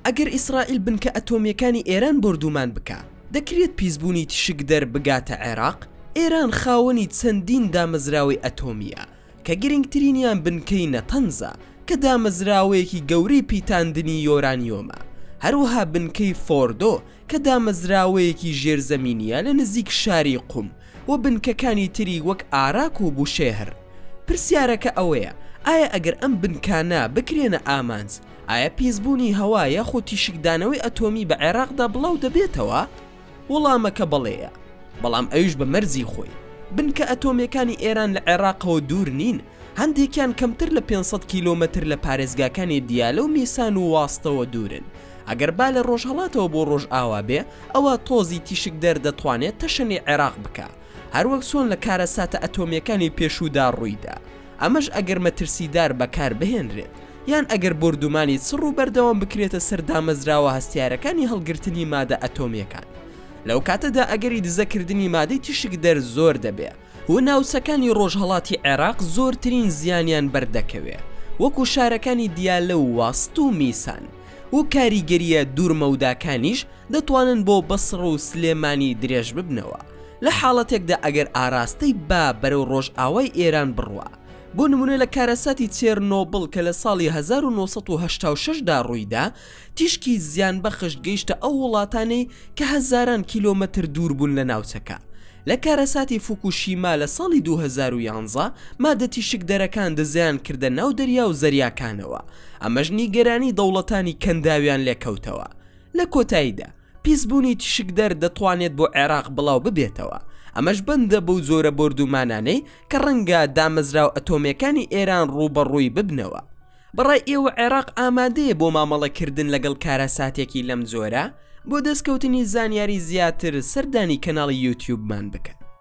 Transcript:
ئەگەر ئیسرائیل بنکە ئەتۆمییەکانی ئێران بۆردومان بکا، دەکرێت پیسبوونی تیشکدەر بگاتە عێراق؟ ئێران خاوەنی چەندین دامەزراوەی ئەتۆمییە، کە گرنگترینیان بنکەی نەتەنزە کە دامەزراوەیەکی گەورەی پیتاندنی یۆرانیۆمە، هەروەها بنکەی فۆردۆ کە دامەزراوەیەکی ژێرزەمینییە لە نزیک شاری قوم و بنکەکانی تری وەک ئاراک و بوشێهر. پرسیارەکە ئەوەیە ئایا ئەگەر ئەم بنکانە بکرێنە ئامانج، ئایا پیسبوونی هەوا یاخود تیشکدانەوەی ئەتۆمی بە عێراقدا بڵاو دەبێتەوە؟ وەڵامەکە بەڵێیە، بەڵام ئەویش بە مەرجی خۆی. بنکە ئەتۆمییەکانی ئێران لە عێراقەوە دوور نین، هەندێکیان کەمتر لە 500 کیلۆمەتر لە پارێزگاکانی دیالە و میسان و واستەوە دوورن. ئەگەر با لە ڕۆژهەڵاتەوە بۆ ڕۆژئاوا بێ، ئەوا تۆزی تیشکدەر دەتوانێت تەشەنەی عێراق بکا، هەروەک چۆن لە کارەساتە ئەتۆمییەکانی پێشوودا ڕوویدا. ئەمەش ئەگەر مەترسیدار بەکار بهێنرێت، یان ئەگەر بۆردومانی چڕ و بەردەوام بکرێتە سەر دامەزراوە هەستیارەکانی هەڵگرتنی مادە ئەتۆمییەکان. لەو کاتەدا ئەگەری دزەکردنی مادەی تیشکدەر زۆر دەبێ و ناوچەکانی ڕۆژهەڵاتی عێراق زۆرترین زیانیان بەردەکەوێ وەکو شارەکانی دیالە و واست و میسان و کاریگەرییە دوورمەوداکانیش دەتوانن بۆ بەسڕە و سلێمانی درێژ ببنەوە لە حاڵەتێکدا ئەگەر ئاراستەی با بەرەو ڕۆژئاوای ئێران بڕوا. بۆ نمونە لە کارەساتی چێرنۆبڵ کە لە ساڵی 1986 دا ڕوویدا، تیشکی زیانبەخش گەیشتە ئەو وڵاتانەی کە هەزاران کیلۆمەتر دوور بوون لە ناوچەکە. لە کارەساتی فوکوشیما لە ساڵی 2011 مادە تیشکدەرەکان دزەیان کردە ناو دەریا و زەریاکانەوە، ئەمەش نیگەرانی دەوڵەتانی کەنداویان لێکەوتەوە. لە کۆتاییدا، پیسبوونی تیشکدەر دەتوانێت بۆ عێراق بڵاو ببێتەوە، ئەمەش بەندە بەو جۆرە بۆردومانانەی کە ڕەنگە دامەزراوە ئەتۆمییەکانی ئێران ڕووبەڕووی ببنەوە. بەڕای ئێوە عێراق ئامادەیە بۆ مامەڵەکردن لەگەڵ کارەساتێکی لەم جۆرە؟ بۆ دەستکەوتنی زانیاری زیاتر سەردانی کەناڵی یوتیوبمان بکەن.